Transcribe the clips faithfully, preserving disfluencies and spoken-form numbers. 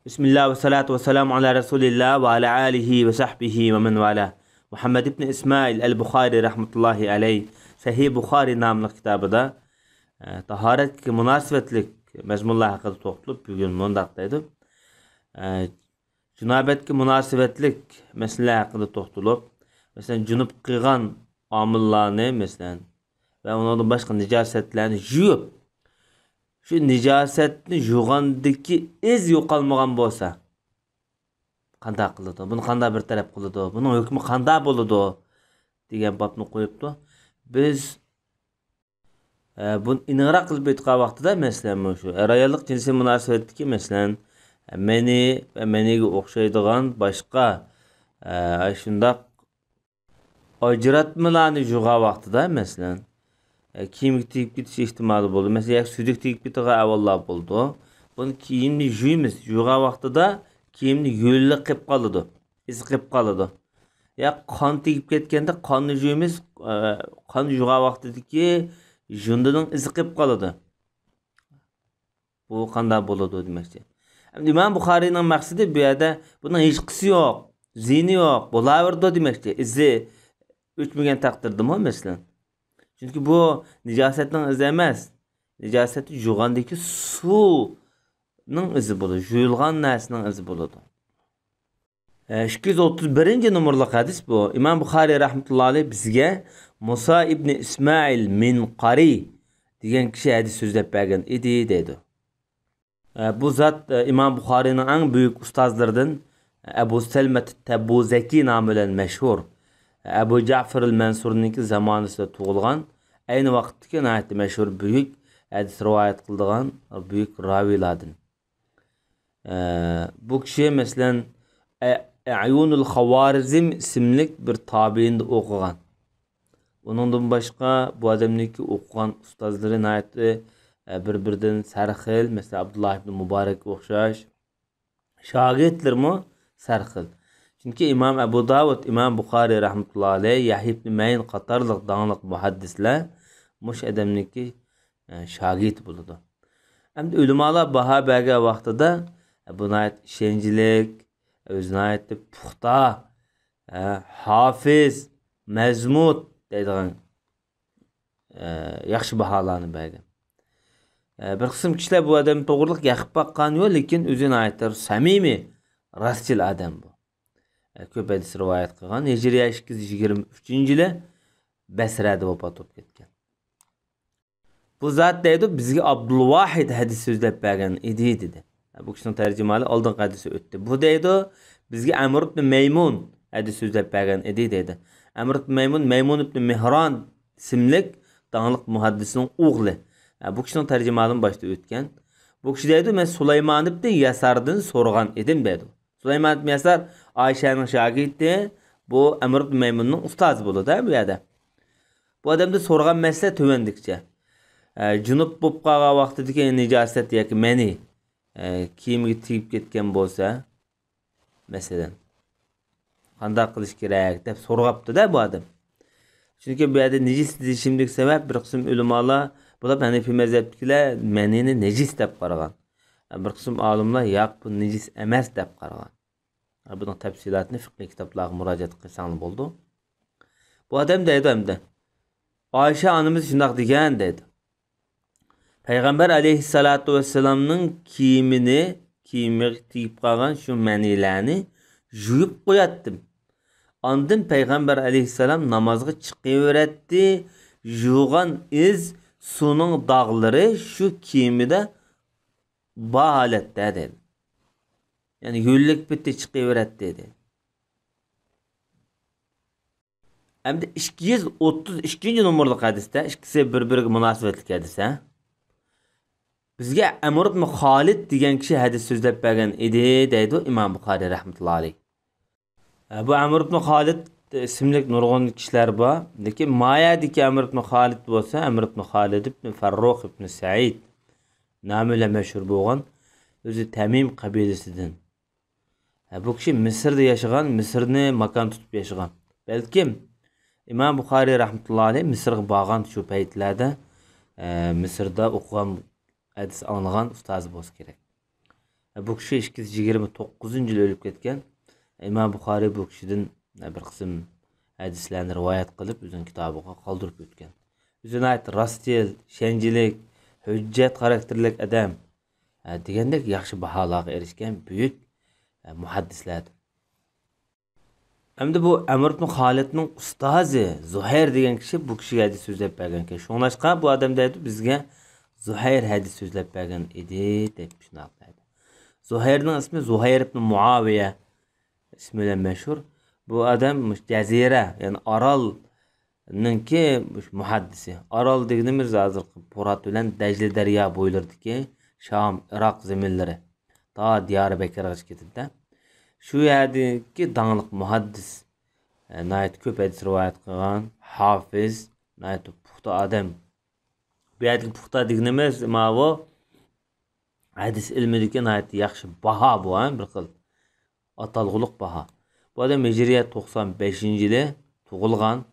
بىسمىللا ۋەسسالاتۇ ۋەسسالامۇ ئالا رەسۇلىللا ۋە ئالا ئالىھى ۋە سەھبىھى ۋە مەن ۋالا. مۇھەممەد ئىبنى ئىسمائىل ئەل بۇخارى رەھمەتۇللاھى ئەلەيھ سەھىھ بۇخارى ناملىق كىتابىدا، ئە، تاھارەتكە مۇناسىۋەتلىك مەزمۇنلار ھەققىدە توختىلىپ، بۈگۈن مۇنداق دەيدۇ. ئە، جۇنابەتكە مۇناسىۋەتلىك مەسىلىلەر ھەققىدە توختىلىپ، مەسىلەن، جۇنۇپ قىلغان ئامىللارنى، مەسىلەن، ۋە ئۇنىڭدىن باشقا نىجاسەتلەرنى يۇيۇپ، شۇ نىجاسەتنى يۇغاندىكى ئىز يوقالمىغان بولسا، قانداق قىلىدۇ؟ بۇنى قانداق بىر تەرەپ قىلىدۇ؟ بۇنىڭ ھۆكمى قانداق بولىدۇ؟ دېگەن بابنى قويۇپتۇ. بىز، ئە، بۇنى ئېنىقراق قىلىپ ئېيتقان ۋاقتىدا، مەسىلەن، مۇشۇ ئەر-ئاياللىق جىنسىي مۇناسىۋەتتىكى، مەسىلەن، مەنى ۋە مەنىگە ئوخشايدىغان باشقا، ئە، شۇنداق ئاجراتمىلارنى يۇغان ۋاقتىدا، مەسىلەن، ئە، كىيىمگە تېگىپ كېتىش ئېھتىمالى بولىدۇ. مەسىلەن، ياكى سۈيدۈك تېگىپ كېتىدىغان ئەھۋاللار بولىدۇ. بۇنى كىيىمنى يۇيىمىز، يۇغان ۋاقتىدا كىيىمنى يۆلىلىك قېلىپ قالىدۇ، ئىزى قېلىپ قالىدۇ. يا قان تېگىپ كەتكەندە قاننى يۇيىمىز، ئە، قان يۇغان ۋاقتىدىكى يۇندىنىڭ ئىزى قېلىپ قالىدۇ. بۇ قانداق بولىدۇ دېمەكچى. ئەمدى ئىمام بۇخارىينىڭ مەقسىتى بۇ يەردە بۇنىڭ ھېچقىسى يوق، زىيىنى يوق، بولاۋېرىدۇ دېمەكچى. ئىزى ئۆچمىگەن تەقدىردىمۇ، مەسىلەن. چۈنكى بۇ نىجاسەتنىڭ ئىزى ئەمەس. نىجاسەتنى يۇغاندىكى سۇنىڭ ئىزى بولىدۇ. يۇيۇلغان نەرسىنىڭ ئىزى بولىدۇ. ئىككى يۈز ئوتتۇز بىرىنچى نومۇرلۇق ھەدىس بۇ. ئىمام بۇخارىي رەھمەتۇللا ئەلەيھ بىزگە مۇسا ئىبنى ئىسمائىل مىنقارى دېگەن كىشى ھەدىس سۆزلەپ بەرگەن ئىدى، دەيدۇ. بۇ زات ئىمام بۇخارىينىڭ ئەڭ بۈيۈك ئۇستازلىرىدىن ئەبۇ سەلمەت تەبۇزەكى نامى بىلەن مەشھۇر. ئەبۇ جەفىرىل مەنسۇرنىڭكى زامانىسىدا تۇغۇلغان، ئەينى ۋاقىتتىكى ناھايىتى مەشھۇر بۈيۈك ھەدىس رىۋايەت قىلىدىغان بۈيۈك راۋىلاردىن. ئە، بۇ كىشى، مەسىلەن، ئە-، ئەيۇنۇل خاۋارىزم ئىسىملىك بىر تابىئىندا ئوقۇغان. ئۇنىڭدىن باشقا، بۇ ئادەمنىڭكى ئوقۇغان ئۇستازلىرى ناھايىتى، ئە، بىر-بىرىدىن سەرخىل، مەسىلەن، ئابدۇللا ئىبن مۇبارەككە ئوخشاش. شاگىرتلىرىمۇ سەرخىل. چۈنكى ئىمام ئەبۇ داۋۇد، ئىمام بۇخارىي رەھمەتۇللا ئەلەيھ، يەھيا ئىبن مەئىن قاتارلىق داڭلىق مۇھەددىسلەر مۇشۇ ئادەمنىڭكى، ئە، شاگىرتى بولىدۇ. ئەمدى ئۆلىمالار باھا بەرگەن ۋاقتىدا، ئە، بۇ ناھايىتى ئىشەنچلىك، ئۆزى ناھايىتى پۇختا، ئە، ھافىز، مەزمۇت دەيدىغان، ئە، ياخشى باھالارنى بەرگەن. ئە، بىر قىسىم كىشىلەر بۇ ئادەم توغرىلىق يېقىپ باققان يوق، لېكىن ئۆزى ناھايىتى سەمىمىي، راستچىل ئادەم بۇ. ئە، كۆپ ھەدىس رىۋايەت قىلغان. ھىجرىيە ئىككى يۈز يىگىرمە ئۈچىنچى يىلى بەسرەدە ۋاپات بولۇپ كەتكەن. بۇ زات دەيدۇ، بىزگە ئابدۇلۋاھىد ھەدىس سۆزلەپ بەرگەن ئىدى، دېدى. بۇ كىشىنىڭ تەرجىمىھالى ئالدىنقى ھەدىسى ئۆتتى. بۇ دەيدۇ، بىزگە ئەمر ئىبن مەيمۇن ھەدىس سۆزلەپ بەرگەن ئىدى، دەيدۇ. ئەمر ئىبن مەيمۇن، مەيمۇن ئىبن مېھران ئىسىملىك داڭلىق مۇھەددىسنىڭ ئوغلى. ھە، بۇ كىشىنىڭ تەرجىمىھالىمۇ باشتا ئۆتكەن. بۇ كىشى دەيدۇ، مەن سۇلايمان ئىبن يەساردىن سورىغان ئىدىم، دەيدۇ. سۇلايمان ئىبن يەسار ئائىشەنىڭ شاگىرتى، بۇ ئەمر ئىبن مەيمۇننىڭ ئۇستازى بولىدۇ، ھە، بۇ يەردە. بۇ ئادەمدىن سورىغان مەسىلە تۆۋەندىكىچە. ئە، جۇنۇپ بولۇپ قالغان ۋاقتىدىكى نىجاسەت ياكى مەنى، ئە، كىيىمگە تېگىپ كەتكەن بولسا، مەسىلەن، قانداق قىلىش كېرەك دەپ سورىغاپتۇ-دە بۇ ئادەم. چۈنكى بۇ يەردە نىجىس دېيىشىمدىكى سەۋەب، بىر قىسىم ئۆلىمالار، بولۇپ ھەنىفىي مەزھەپتىكىلەر مەنىنى نىجىس دەپ قارىغان. بىر قىسىم ئالىملار ياق، بۇ نىجىس ئەمەس دەپ قارىغان. بۇنىڭ تەپسىلاتىنى فىقھىي كىتابلارغا مۇراجىئەت قىلساڭلار بولىدۇ. بۇ ئادەم دەيدۇ ئەمدى، ئائىشە ئانىمىز شۇنداق دېگەن دەيدۇ. پەيغەمبەر ئەلەيھىسسالاتۇ ۋەسسالامنىڭ كىيىمىنى، كىيىمىگە تېگىپ قالغان شۇ مەنىلەرنى يۇيۇپ قوياتتىم. ئاندىن پەيغەمبەر ئەلەيھىسسالام نامازغا چىقىۋېرەتتى. يۇغان ئىز سۇنىڭ داغلىرى شۇ كىيىمىدە بار ھالەتتە دەيدۇ. يەنى يۆلىلىك پېتى چىقىۋېرەتتى دەيدۇ. ئەمدى ئىككى يۈز ئوتتۇز ئىككىنچى نومۇرلۇق ھەدىستە، ئىككىسى بىر-بىرىگە مۇناسىۋەتلىك ھەدىس، ھە؟ بىزگە ئەمر ئىبن خالىد دېگەن كىشى ھەدىس سۆزلەپ بەرگەن ئىدى، دەيدۇ ئىمام بۇخارىي رەھمەتۇللا ئەلەيھ. ھە، بۇ ئەمر ئىبن خالىد ئىسىملىك نۇرغۇن كىشىلەر بار. لېكىن ما يەردىكى ئەمر ئىبن خالىد بولسا، ئەمر ئىبن خالىد ئىبن فەررۇخ ئىبن سەئىد نامى بىلەن مەشھۇر بولغان، ئۆزى تەمىم قەبىلىسىدىن. ھە، بۇ كىشى مىسىردا ياشىغان، مىسىرنى ماكان تۇتۇپ ياشىغان. بەلكىم ئىمام بۇخارىي رەھمەتۇللا ئەلەيھ مىسىرغا بارغان شۇ پەيتلەردە، ئە، مىسىردا ئوقۇغان، ھەدىس ئاڭلىغان ئۇستازى بولسا كېرەك. بۇ كىشى ئىككى يۈز يىگىرمە توققۇزىنچى يىلى ئۆلۈپ كەتكەن. ئىمام بۇخارىي بۇ كىشىدىن بىر قىسىم ھەدىسلەرنى رىۋايەت قىلىپ، ئۆزىنىڭ كىتابىغا قالدۇرۇپ ئۆتكەن. ئۆزى ناھايىتى راستچىل، ئىشەنچلىك، ھۆججەت خاراكتېرلىك ئادەم، ھە، دېگەندەك ياخشى باھالارغا ئېرىشكەن بۈيۈك، ھە، مۇھەددىسلەردىن. ئەمدى بۇ ئەمر ئىبن خالىدنىڭ ئۇستازى زۇھەير دېگەن كىشى بۇ كىشىگە ھەدىس سۆزلەپ بەرگەنكەن. شۇڭلاشقا بۇ ئادەم دەيدۇ، بىزگە زۇھەير ھەدىس سۆزلەپ بەرگەن ئىدى، دەپ شۇنداق دەيدۇ. زۇھەيرنىڭ ئىسمى زۇھەير ئىبن مۇئاۋىيە ئىسمى بىلەن مەشھۇر. بۇ ئادەم مۇشۇ جەزىرە، يەنى ئارالنىڭكى مۇشۇ مۇھەددىسى. ئارال دېگىنىمىز ھازىرقى پۇرات بىلەن دەجلە دەريا بويلىرىدىكى شام، ئىراق زېمىنلىرى. تا دىياربەكىرغىچە كېتىدىدە. شۇ يەردىكى داڭلىق مۇھەددىس، ئە، ناھايىتى كۆپ ھەدىس رىۋايەت قىلغان، ھافىز، ناھايىتى پۇختا ئادەم. بۇ يەردىكى پۇختا دېگىنىمىز ماۋۇ ھەدىس ئىلمىدىكى ناھايىتى ياخشى باھا بۇ، ھە، بىر خىل ئاتالغۇلۇق باھا. بۇ ئادەم ھىجرىيە توقسان بەشىنچى يىلى تۇغۇلغان.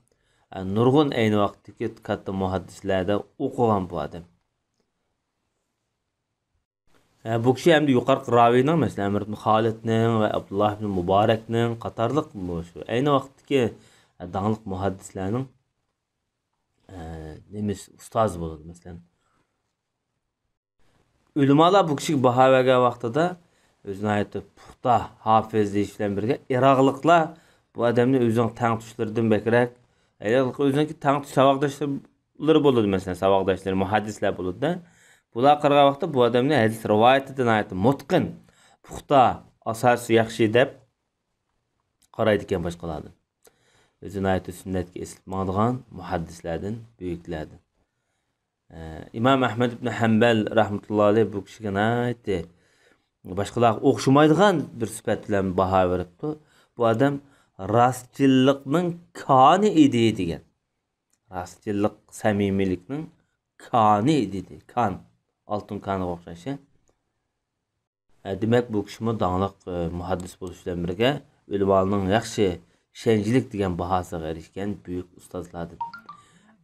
ئە، نۇرغۇن ئەينى ۋاقىتتىكى كاتتا مۇھەددىسلەردە ئوقۇغان بۇ ئادەم. ھە، بۇ كىشى ئەمدى يۇقىرىقى راۋىنىڭ، مەسىلەن، ئەمر ئىبن خالىدنىڭ ۋە ئابدۇللا ئىبن مۇبارەكنىڭ قاتارلىق مۇشۇ ئەينى ۋاقىتتىكى، ھە، داڭلىق مۇھەددىسلەرنىڭ، ھە، نېمىسى، ئۇستازى بولىدۇ، مەسىلەن. ئۆلىمالار بۇ كىشىگە باھا بەرگەن ۋاقتىدا، ئۆزى ناھايىتى پۇختا ھافىز دېيىش بىلەن بىرگە، ئىراقلىقلار بۇ ئادەمنى ئۆزىنىڭ تەڭتۇشلىرىدىن بەكرەك، ئىراقلىق ئۆزىنىڭكى تەڭتۇش ساۋاقداشلىرى بولىدۇ، مەسىلەن، ساۋاقداشلىرى، مۇھەددىسلەر بولىدۇ-دە. بۇلار قارىغان ۋاقىتتا بۇ ئادەمنى ھەدىس رىۋايىتىدە ناھايىتى مۇتقىن، پۇختا، ئاساسى ياخشى دەپ قارايدىكەن باشقىلاردىن. ئۆزى ناھايىتى سۈننەتكە ئېسىلىپ ماڭىدىغان مۇھەددىسلەردىن، بۈيۈكلەردىن. ئە، ئىمام ئەھمەد ئىبن ھەمبەل رەھمەتۇللا ئەلەيھ بۇ كىشىگە ناھايىتى باشقىلارغا ئوخشىمايدىغان بىر سۈپەت بىلەن باھا بېرىپتۇ. بۇ ئادەم راستچىللىقنىڭ كانى ئىدى دېگەن. راستچىللىق، سەمىمىيلىكنىڭ كانى ئىدى. كان، ئالتۇن كانىغا ئوخشاش. ئە، دېمەك، بۇ كىشىمۇ داڭلىق، ئە، مۇھەددىس بولۇش بىلەن بىرگە، ئۆلىمالارنىڭ ياخشى ئىشەنچلىك دېگەن باھاسىغا ئېرىشكەن بۈيۈك ئۇستازلاردىن.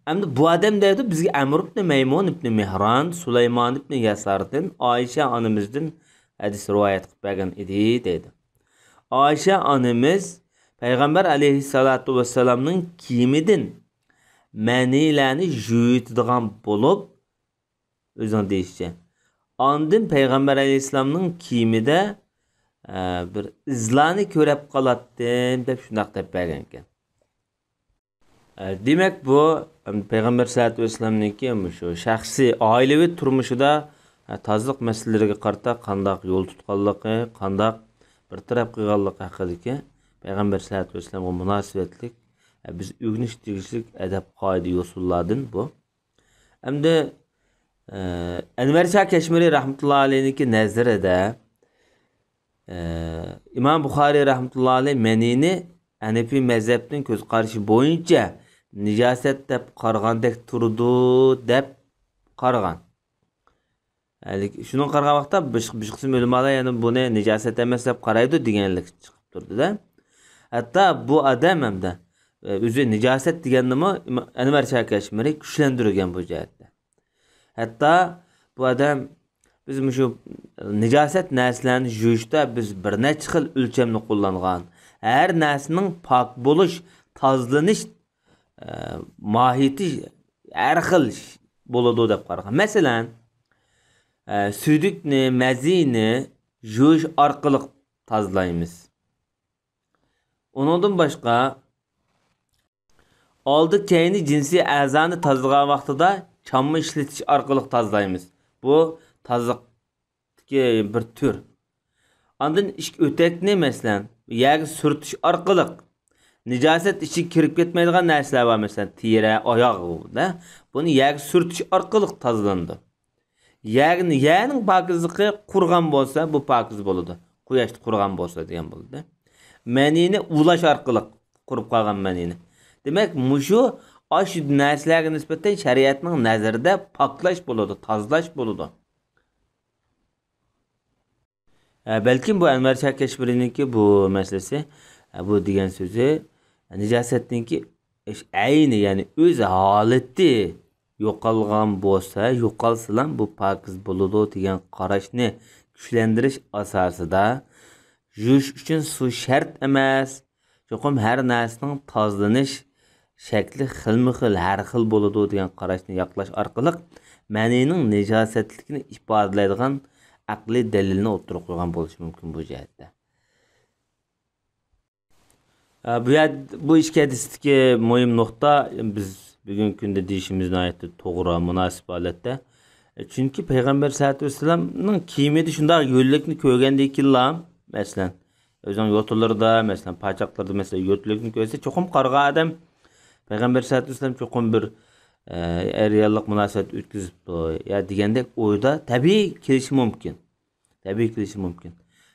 ئەمدى بۇ ئادەم دەيدۇ، بىزگە ئەمر ئىبنى مەيمۇن ئىبنى مېھران، سۇلايمان ئىبنى يەساردىن، ئائىشە ئانىمىزدىن ھەدىس رىۋايەت قىلىپ بەرگەن ئىدى، دەيدۇ. ئائىشە ئانىمىز پەيغەمبەر ئەلەيھىسسالاتۇ ۋەسسالامنىڭ كىيىمىدىن مەنىلەرنى يۇيۇتىدىغان بولۇپ، ئۆزىنىڭ دېيىشىچە. ئاندىن پەيغەمبەر ئەلەيھىسسالامنىڭ كىيىمىدە، ئە، بىر ئىزلارنى كۆرەپ قالاتتىم، دەپ شۇنداق دەپ بەرگەنىكەن. ئە، دېمەك، بۇ، ئەم، پەيغەمبەر سەللەللاھۇ ئەلەيھى ۋەسەللەمنىڭكى مۇشۇ شەخسىي، ئائىلىۋى تۇرمۇشىدا، ئە، تازىلىق مەسىلىلىرىگە قارىتا قانداق يول تۇتقانلىقى، قانداق بىر تەرەپ قىلغانلىقى ھەققىدىكى پەيغەمبەر سەللەللاھۇ ئەلەيھى ۋەسەللەمگە مۇناسىۋەتلىك، ئە، بىز ئۆگىنىش تېگىشلىك ئەدەپ، قائىدە، يوسۇنلاردىن بۇ. ئەمدى، ئە، ئەنۋەر شاھ كەشمىرى رەھمەتۇللا ئەلەيھنىڭكى نەزىرىدە، ئە، ئىمام بۇخارىي رەھمەتۇللا ئەلەيھ مەنىنى ھەنەفىي مەزھەپنىڭ كۆز قارىشى بويىچە نىجاسەت دەپ قارىغاندەك تۇرىدۇ، دەپ قارىغان. ھەلىكى، شۇنىڭغا قارىغان ۋاقىتتا بىر، بىر قىسىم ئۆلىمالار يەنە بۇنى نىجاسەت ئەمەس دەپ قارايدۇ دېگەنلىك چىقىپ تۇردى-دە. ھەتتا بۇ ئادەم ھەمدە، ئە، ئۆزى نىجاسەت دېگەننىمۇ ئىما-، ئەنۋەر شاھ كەشمىرى كۈچلەندۈرگەن بۇ جەھەتتە. ھەتتا بۇ ئادەم، بىز مۇشۇ نىجاسەت نەرسىلەرنى يۇيۇشتا بىز بىر نەچچە خىل ئۆلچەمنى قوللانغان. ھەر نەرسىنىڭ پاك بولۇش، تازىلىنىش، ئە، ماھىيىتى ھەر خىل بولىدۇ دەپ قارىغان. مەسىلەن، ئە، سۈيدۈكنى، مەزىنى يۇيۇش ئارقىلىق تازىلايمىز. ئۇنىڭدىن باشقا، ئالدى كەينى جىنسىي ئەزانى تازىلىغان ۋاقتىدا چامما ئىشلىتىش ئارقىلىق تازىلايمىز. بۇ تازىلىقتىكى بىر تۈر. ئاندىن ئىچكى ئۆتەكنى، مەسىلەن، يەرگە سۈرتۈش ئارقىلىق نىجاسەت ئىچىگە كىرىپ كەتمەيدىغان نەرسىلەر بار، مەسىلەن، تېرە، ئاياغ، دە، بۇنى يەرگە سۈرتۈش ئارقىلىق تازىلىنىدۇ. يەرنى، يەرنىڭ پاكىزلىقى قۇرغان بولسا، بۇ پاكىز بولىدۇ. قۇياشتا قۇرغان بولسا دېگەن بولىدۇ. مەنىنى ئۇۋىلاش ئارقىلىق قۇرۇپ قالغان مەنىنى. دېمەك، مۇشۇ ئاشۇ نەرسىلەرگە نىسبەتەن شەرىئەتنىڭ نەزىرىدە پاكلاش بولىدۇ، تازىلاش بولىدۇ. ئە، بەلكىم بۇ ئەنۋەر شاھ كەشمىرىنىڭكى بۇ مەسىلىسى، ئە، بۇ دېگەن سۆزى، نىجاسەتنىڭكى ئەينى، يەنى ئۆز ھالىتى يوقالغان بولسا، يوقالسىلا بۇ پاكىز بولىدۇ دېگەن قاراشنى كۈچلەندۈرۈش ئاساسىدا يۇيۇش ئۈچۈن سۇ شەرت ئەمەس، چوقۇم ھەر نەرسىنىڭ تازىلىنىش شەكلى خىلمۇ خىل، ھەر خىل بولىدۇ دېگەن قاراشنى ياقلاش ئارقىلىق مەنىنىڭ نىجاسەتلىكىنى ئىپادىلەيدىغان ئەقلىي دەلىلنى ئوتتۇرىغا قويغان بولۇشى مۇمكىن بۇ جەھەتتە. ئە، بۇ يەر، بۇ ئىككى ھەدىستىكى مۇھىم نۇقتا، بىز بۈگۈنكى كۈندە دېيىشىمىز ناھايىتى توغرا، مۇناسىپ ھالەتتە. ئە، چۈنكى پەيغەمبەر سەللەللاھۇ ئەلەيھى ۋەسەللەمنىڭ كىيىمىدە شۇنداق يۆتىلىكنى كۆرگەندىن كېيىنلا، مەسىلەن، ئۆزىنىڭ يوتىلىرىدا، مەسىلەن، پاچاقلىرىدا، مەسىلەن، يۆتىلىكنى كۆرسە، چوقۇم قارىغان ئادەم پەيغەمبەر سەللەللاھۇ ئەلەيھى ۋەسەللەم چوقۇم بىر، ئە، ئەر-ئاياللىق مۇناسىۋەت ئۆتكۈزۈپتۇ، يا دېگەندەك ئويدا تەبىئىي كېلىشى مۇمكىن. تەبىئىي كېلىشى مۇمكىن.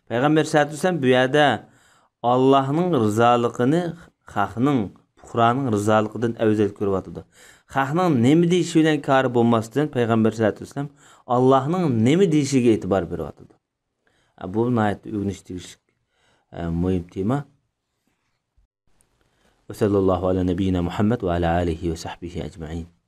پەيغەمبەر سەللەللاھۇ ئەلەيھى ۋەسەللەم بۇ يەردە ئاللاھنىڭ رىزالىقىنى خەقنىڭ، پۇقرانىڭ رىزالىقىدىن ئەۋزەل كۆرۈۋاتىدۇ. خەقنىڭ نېمە دېيىشى بىلەن كارى بولماستىن، پەيغەمبەر سەللەللاھۇ ئەلەيھى ۋەسەللەم ئاللاھنىڭ نېمە دېيىشىگە ئېتىبار بېرىۋاتىدۇ. بۇ ناھايىتى ئۆگىنىش تېگىشلىك، ئە، مۇھىم تېما. وصلى الله على نبينا محمد وعلى آله وصحبه أجمعين.